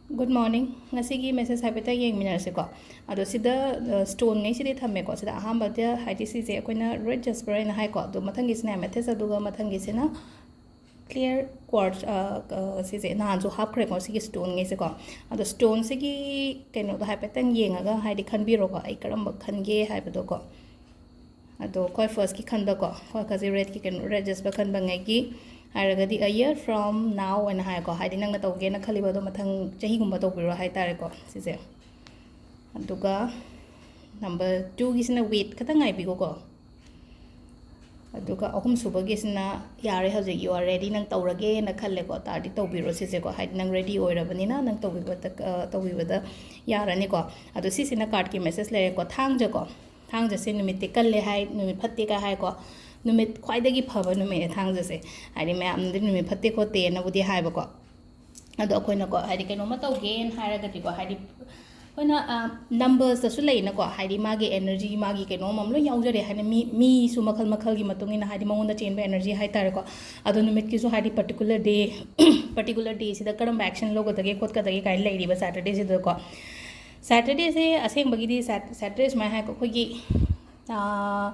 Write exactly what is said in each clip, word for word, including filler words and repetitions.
Good morning. ꯉꯁꯤꯒꯤ message ꯍꯥꯏꯐꯦꯠꯇꯪ ꯌꯦꯡꯃꯤꯟꯅꯔꯁꯤꯀꯣ꯫ ꯑꯗꯣ ꯁꯤꯗ ꯁ꯭ꯇꯣꯟꯉꯩꯁꯤꯗꯤ ꯊꯝꯃꯦꯀꯣ꯫ ꯁꯤꯗ ꯑꯍꯥꯟꯕꯗ ꯍꯥꯏꯗꯤ ꯁꯤꯁꯦ ꯑꯩꯈꯣꯏꯅ red jasper ꯍꯥꯏꯅ ꯍꯥꯏꯀꯣ꯫ ꯑꯗꯣ ꯃꯊꯪꯒꯤꯁꯤꯅ amethyst, ꯑꯗꯨꯒ ꯃꯊꯪꯒꯤꯁꯤꯅ clear quartz, ꯁꯤꯁꯦ ꯅꯍꯥꯟꯁꯨ ꯍꯥꯞꯈ꯭ꯔꯦꯀꯣ ꯁꯤꯒꯤ ꯁ꯭ꯇꯣꯟꯉꯩꯁꯦꯀꯣ꯫ ꯑꯗꯣ ꯁ꯭ꯇꯣꯟꯁꯤꯒꯤ ꯀꯩꯅꯣꯗꯣ ꯍꯥꯏꯐꯦꯠꯇꯪ ꯌꯦꯡꯉꯒ ꯍꯥꯏꯗꯤ ꯈꯟꯕꯤꯔꯣꯀꯣ, ꯑꯩ ꯀꯔꯝꯕ ꯈꯟꯒꯦ ꯍꯥꯏꯕꯗꯣꯀꯣ꯫ ꯑꯗꯣ ꯈ꯭ꯋꯥꯏ firstꯀꯤ ꯈꯟꯕꯀꯣ, ꯈ꯭ꯋꯥꯏ firstꯁꯤ redꯀꯤ ꯀꯩꯅꯣ, red jasper ꯈꯟꯕꯉꯩꯒꯤ ꯍꯥꯏꯔꯒꯗꯤ a year from now ꯍꯥꯏꯅ ꯍꯥꯏꯀꯣ, ꯍꯥꯏꯗꯤ ꯅꯪꯅ ꯇꯧꯒꯦꯅ ꯈꯜꯂꯤꯕ ꯑꯗꯣ ꯃꯊꯪ ꯆꯍꯤꯒꯨꯝꯕ ꯇꯧꯕꯤꯔꯣ ꯍꯥꯏꯇꯥꯔꯦꯀꯣ ꯁꯤꯁꯦ꯫ ꯑꯗꯨꯒ number twoꯒꯤꯁꯤꯅ wait, ꯈꯤꯇꯪ ꯉꯥꯏꯕꯤꯈꯣꯀꯣ꯫ ꯑꯗꯨꯒ ꯑꯍꯨꯝꯁꯨꯕꯒꯤꯁꯤꯅ ꯌꯥꯔꯦ, ꯍꯧꯖꯤꯛ you are ready, ꯅꯪ ꯇꯧꯔꯒꯦꯅ ꯈꯜꯂꯦꯀꯣ, ꯇꯥꯔꯗꯤ ꯇꯧꯕꯤꯔꯣ ꯁꯤꯁꯦꯀꯣ, ꯍꯥꯏꯗꯤ ꯅꯪ ready ꯑꯣꯏꯔꯕꯅꯤꯅ ꯅꯪ ꯇꯧꯕꯤꯕꯗ, ꯑ, ꯇꯧꯕꯤꯕꯗ ꯌꯥꯔꯅꯤꯀꯣ꯫ ꯑꯗꯣ ꯁꯤꯁꯤꯅ cardꯀꯤ message ꯂꯩꯔꯦꯀꯣ, ꯊꯥꯡꯖꯀꯣ꯫ ꯊꯥꯡꯖꯁꯦ ꯅꯨꯃꯤꯠꯇꯤ ꯀꯜꯂꯦ ꯍꯥꯏ, ꯅꯨꯃꯤꯠ ꯐꯠꯇꯦꯒ ꯍꯥꯏꯀꯣ꯫ ꯅꯨꯃꯤꯠ ꯈ꯭ꯋꯥꯏꯗꯒꯤ ꯐꯕ ꯅꯨꯃꯤꯠꯅꯦ ꯊꯥꯡꯖꯁꯦ꯫ ꯍꯥꯏꯗꯤ ꯃꯌꯥꯝꯅꯗꯤ ꯅꯨꯃꯤꯠ ꯐꯠꯇꯦ ꯈꯣꯠꯇꯦꯅꯕꯨꯗꯤ ꯍꯥꯏꯕꯀꯣ꯫ ꯑꯗꯣ ꯑꯩꯈꯣꯏꯅꯀꯣ ꯍꯥꯏꯗꯤ ꯀꯩꯅꯣꯝꯃ ꯇꯧꯒꯦꯅ ꯍꯥꯏꯔꯒꯗꯤꯀꯣ, ꯍꯥꯏꯗꯤ ꯑꯩꯈꯣꯏꯅ, ꯑ, numbersꯇꯁꯨ ꯂꯩꯅꯀꯣ, ꯍꯥꯏꯗꯤ ꯃꯥꯒꯤ energy, ꯃꯥꯒꯤ ꯀꯩꯅꯣꯝ ꯑꯃ ꯂꯣꯏ ꯌꯥꯎꯖꯔꯦ꯫ ꯍꯥꯏꯗꯤ ꯃꯤ, ꯃꯤꯁꯨ ꯃꯈꯜ ꯃꯈꯜꯒꯤ ꯃꯇꯨꯡ ꯏꯟꯅ ꯍꯥꯏꯗꯤ ꯃꯉꯣꯟꯗ ꯆꯦꯟꯕ energy ꯍꯥꯏꯇꯥꯔꯦꯀꯣ꯫ ꯑꯗꯣ ꯅꯨꯃꯤꯠꯀꯤꯁꯨ ꯍꯥꯏꯗꯤ particular day, particular dayꯁꯤꯗ ꯀꯔꯝꯕ action ꯂꯧꯒꯗꯒꯦ ꯈꯣꯠꯀꯗꯒꯦ ꯀꯥꯏꯅ ꯂꯩꯔꯤꯕ Saturdayꯁꯤꯗꯀꯣ꯫ Saturdayꯁꯦ ꯑꯁꯦꯡꯕꯒꯤꯗꯤ Sat-, Saturday ꯁꯨꯃꯥꯏꯅ ꯍꯥꯏꯀꯣ, ꯑꯩꯈꯣꯏꯒꯤ, ꯑꯥ,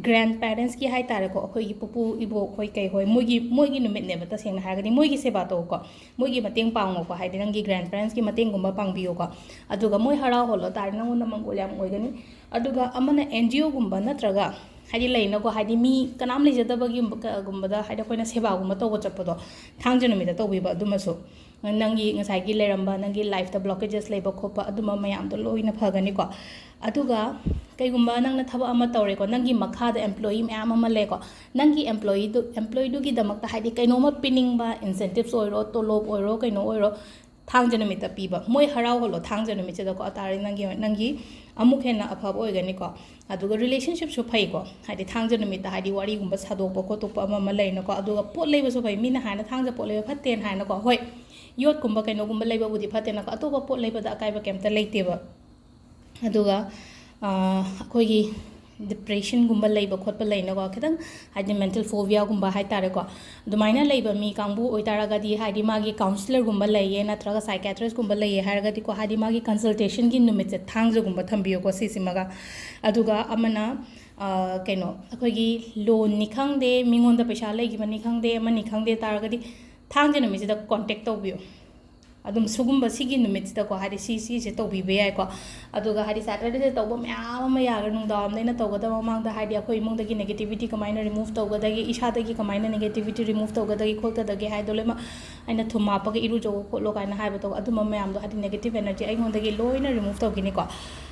grandparentsꯀꯤ ꯍꯥꯏꯇꯥꯔꯦꯀꯣ, ꯑꯩꯈꯣꯏꯒꯤ ꯄꯨꯄꯨ ꯏꯕꯣꯛ ꯍꯣꯏ ꯀꯩ ꯍꯣꯏ, ꯃꯣꯏꯒꯤ, ꯃꯣꯏꯒꯤ ꯅꯨꯃꯤꯠꯅꯦꯕ꯫ ꯇꯁꯦꯡꯅ ꯍꯥꯏꯔꯒꯗꯤ ꯃꯣꯏꯒꯤ ꯁꯦꯕꯥ ꯇꯧꯀꯣ, ꯃꯣꯏꯒꯤ ꯃꯇꯦꯡ ꯄꯥꯡꯉꯣꯀꯣ, ꯍꯥꯏꯗꯤ ꯅꯪꯒꯤ grandparentsꯀꯤ ꯃꯇꯦꯡꯒꯨꯝꯕ ꯄꯥꯡꯕꯤꯌꯨꯀꯣ꯫ ꯑꯗꯨꯒ ꯃꯣꯏ ꯍꯔꯥꯎ ꯍꯜꯂꯣ ꯇꯥꯔꯗꯤ ꯅꯪꯉꯣꯟꯗ ꯃꯪꯒꯣꯜ ꯌꯥꯝ ꯑꯣꯏꯒꯅꯤ꯫ ꯑꯗꯨꯒ ꯑꯃꯅ NGOꯒꯨꯝꯕ ꯅꯠꯇ꯭ꯔꯒ ꯍꯥꯏꯗꯤ ꯂꯩꯅꯀꯣ, ꯍꯥꯏꯗꯤ ꯃꯤ ꯀꯅꯥꯝ ꯂꯩꯖꯗꯕꯒꯤ ꯒꯨꯝꯕꯗ ꯍꯥꯏꯗꯤ ꯑꯩꯈꯣꯏꯅ ꯁꯦꯕꯥꯒꯨꯝꯕ ꯇꯧꯕ ꯆꯠꯄꯗꯣ, ꯊꯥꯡꯖ ꯅꯨꯃꯤꯠꯇ ꯇꯧꯕꯤꯕ ꯑꯗꯨꯃꯁꯨ꯫ ꯅꯪꯒꯤ ꯉꯁꯥꯏꯒꯤ ꯂꯩꯔꯝꯕ ꯅꯪꯒꯤ lifeꯇ blockages ꯂꯩꯕ ꯈꯣꯠꯄ ꯑꯗꯨꯝꯕ ꯃꯌꯥꯝꯗꯣ ꯂꯣꯏꯅ ꯐꯒꯅꯤꯀꯣ꯫ ꯑꯗꯨꯒ ꯀꯩꯒꯨꯝꯕ ꯅꯪꯅ ꯊꯕꯛ ꯑꯃ ꯇꯧꯔꯦꯀꯣ, ꯅꯪꯒꯤ ꯃꯈꯥꯗ employee ꯃꯌꯥꯝ ꯑꯃ ꯂꯩꯀꯣ, ꯅꯪꯒꯤ employeeꯗꯨ, employeeꯗꯨꯒꯤꯗꯃꯛꯇ ꯍꯥꯏꯗꯤ ꯀꯩꯅꯣꯝꯃ ꯄꯤꯅꯤꯡꯕ, incentives ꯑꯣꯏꯔꯣ, ꯇꯣꯂꯣꯞ ꯑꯣꯏꯔꯣ, ꯀꯩꯅꯣ ꯑꯣꯏꯔꯣ, ꯊꯥꯡꯖ ꯅꯨꯃꯤꯠꯇ ꯄꯤꯕ, ꯃꯣꯏ ꯍꯔꯥꯎꯍꯜꯂꯣ ꯊꯥꯡꯖ ꯅꯨꯃꯤꯠꯁꯤꯗꯀꯣ, ꯑꯇꯥꯔꯗꯤ ꯅꯪꯒꯤ, ꯅꯪꯒꯤ ꯑꯃꯨꯛ ꯍꯦꯟꯅ ꯑꯐꯕ ꯑꯣꯏꯒꯅꯤꯀꯣ꯫ ꯑꯗꯨꯒ relationshipꯁꯨ ꯐꯩꯀꯣ, ꯍꯥꯏꯗꯤ ꯊꯥꯡꯖ ꯅꯨꯃꯤꯠꯇ ꯍꯥꯏꯗꯤ ꯋꯥꯔꯤꯒꯨꯝꯕ ꯁꯥꯗꯣꯛꯄ ꯈꯣꯠꯇꯣꯛꯄ ꯑꯃ ꯑꯃ ꯂꯩꯅꯀꯣ꯫ ꯑꯗꯨꯒ ꯄꯣꯠ ꯂꯩꯕꯁꯨ ꯐꯩ, ꯃꯤꯅ ꯍꯥꯏꯅ ꯊꯥꯡꯖ ꯄꯣꯠ ꯂꯩꯕ ꯐꯠꯇꯦꯅ ꯍꯥꯏꯅꯀꯣ꯫ ꯍꯣꯏ, ꯌꯣꯠꯀꯨꯝꯕ ꯀꯩꯅꯣꯒꯨꯝꯕ ꯂꯩꯕꯕꯨꯗꯤ ꯐꯠꯇꯦꯅꯀꯣ, ꯑꯇꯣꯞꯄ ꯄꯣꯠ ꯂꯩꯕꯗ ꯑꯀꯥꯏꯕ ꯀꯩꯝꯇ ꯂꯩꯇꯦꯕ꯫ ꯑꯗꯨꯒ, ꯑꯥ, ꯑꯩꯈꯣꯏꯒꯤ ꯗꯤꯄ꯭ꯔꯦꯁꯟꯒꯨꯝꯕ ꯂꯩꯕ ꯈꯣꯠꯄ ꯂꯩꯅꯀꯣ, ꯈꯤꯇꯪ ꯍꯥꯏꯗꯤ ꯃꯦꯟꯇꯦꯜ ꯐꯣꯕꯤꯌꯥꯒꯨꯝꯕ ꯍꯥꯏꯇꯥꯔꯦꯀꯣ꯫ ꯑꯗꯨꯃꯥꯏꯅ ꯂꯩꯕ ꯃꯤ ꯀꯥꯡꯕꯨ ꯑꯣꯏꯇꯥꯔꯒꯗꯤ, ꯍꯥꯏꯗꯤ ꯃꯥꯒꯤ ꯀꯥꯎꯟꯁꯤꯂꯔꯒꯨꯝꯕ ꯂꯩꯌꯦ ꯅꯠꯇ꯭ꯔꯒ ꯁꯥꯏꯀꯤꯌꯥꯇ꯭ꯔꯤꯁꯀꯨꯝꯕ ꯂꯩꯌꯦ ꯍꯥꯏꯔꯒꯗꯤꯀꯣ, ꯍꯥꯏꯗꯤ ꯃꯥꯒꯤ ꯀꯟꯁꯜꯇꯦꯁꯟꯒꯤ ꯅꯨꯃꯤꯠꯁꯦ ꯊꯥꯡꯖꯒꯨꯝꯕ ꯊꯝꯕꯤꯌꯨꯀꯣ, ꯁꯤꯁꯤꯃꯒ꯫ ꯑꯗꯨꯒ ꯑꯃꯅ, ꯑ, ꯀꯩꯅꯣ, ꯑꯩꯈꯣꯏꯒꯤ ꯂꯣꯟꯅꯤ ꯈꯪꯗꯦ, ꯃꯤꯉꯣꯟꯗ ꯄꯩꯁꯥ ꯂꯩꯈꯤꯕꯅꯤ ꯈꯪꯗꯦ, ꯑꯃꯅꯤ ꯈꯪꯗꯦ ꯇꯥꯔꯒꯗꯤ, ꯊꯥꯡꯖ ꯅꯨꯃꯤꯠꯁꯤꯗ ꯀꯣꯟꯇꯦꯛ ꯇꯧꯕꯤꯌꯨ꯫ ꯑꯗꯨꯝ ꯁꯤꯒꯨꯝꯕ, ꯁꯤꯒꯤ ꯅꯨꯃꯤꯠꯁꯤꯗꯀꯣ, ꯍꯥꯏꯗꯤ ꯁꯤ, ꯁꯤꯁꯦ ꯇꯧꯕꯤꯕ ꯌꯥꯏꯀꯣ꯫ ꯑꯗꯨꯒ ꯍꯥꯏꯗꯤ ꯁꯦꯇꯔꯗꯦꯁꯦ ꯇꯧꯕ ꯃꯌꯥꯝ ꯑꯃ ꯌꯥꯈ꯭ꯔꯦ, ꯅꯨꯡꯗꯥꯡꯋꯥꯏꯔꯝꯗ ꯑꯩꯅ ꯇꯧꯒꯗꯕ ꯃꯃꯥꯡꯗ, ꯍꯥꯏꯗꯤ ꯑꯩꯈꯣꯏ ꯏꯃꯨꯡꯗꯒꯤ ꯅꯦꯒꯦꯇꯤꯚꯤꯇꯤ ꯀꯃꯥꯏꯅ ꯔꯤꯃꯨꯚ ꯇꯧꯒꯗꯒꯦ, ꯏꯁꯥꯗꯒꯤ ꯀꯃꯥꯏꯅ ꯅꯦꯒꯦꯇꯤꯚꯤꯇꯤ ꯔꯤꯃꯨꯚ ꯇꯧꯒꯗꯒꯦ ꯈꯣꯠꯀꯗꯒꯦ ꯍꯥꯏꯗꯣ ꯂꯣꯏꯅꯃꯛ, ꯑꯩꯅ ꯊꯨꯝ ꯍꯥꯞꯄꯒ ꯏꯔꯨꯖꯧ ꯈꯣꯠꯂꯣ ꯀꯥꯏꯅ ꯍꯥꯏꯕꯗꯣ, ꯑꯗꯨꯝꯕ ꯃꯌꯥꯝꯗꯣ, ꯍꯥꯏꯗꯤ ꯅꯦꯒꯦꯇꯤꯚ ꯑꯦꯅꯔꯖꯤ ꯑꯩꯉꯣꯟꯗꯒꯤ ꯂꯣꯏꯅ ꯔꯤꯃꯨꯚ ꯇꯧꯈꯤꯅꯤꯀꯣ꯫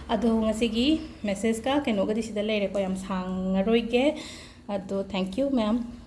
ꯑꯗꯣ ꯉꯁꯤꯒꯤ ꯃꯦꯁꯦꯖꯀ ꯀꯩꯅꯣꯒꯗꯤ ꯁꯤꯗ ꯂꯩꯔꯦꯀꯣ, ꯌꯥꯝ ꯁꯥꯡꯉꯔꯣꯏꯒꯦ꯫ ꯑꯗꯣ thank you ꯃꯌꯥꯝ꯫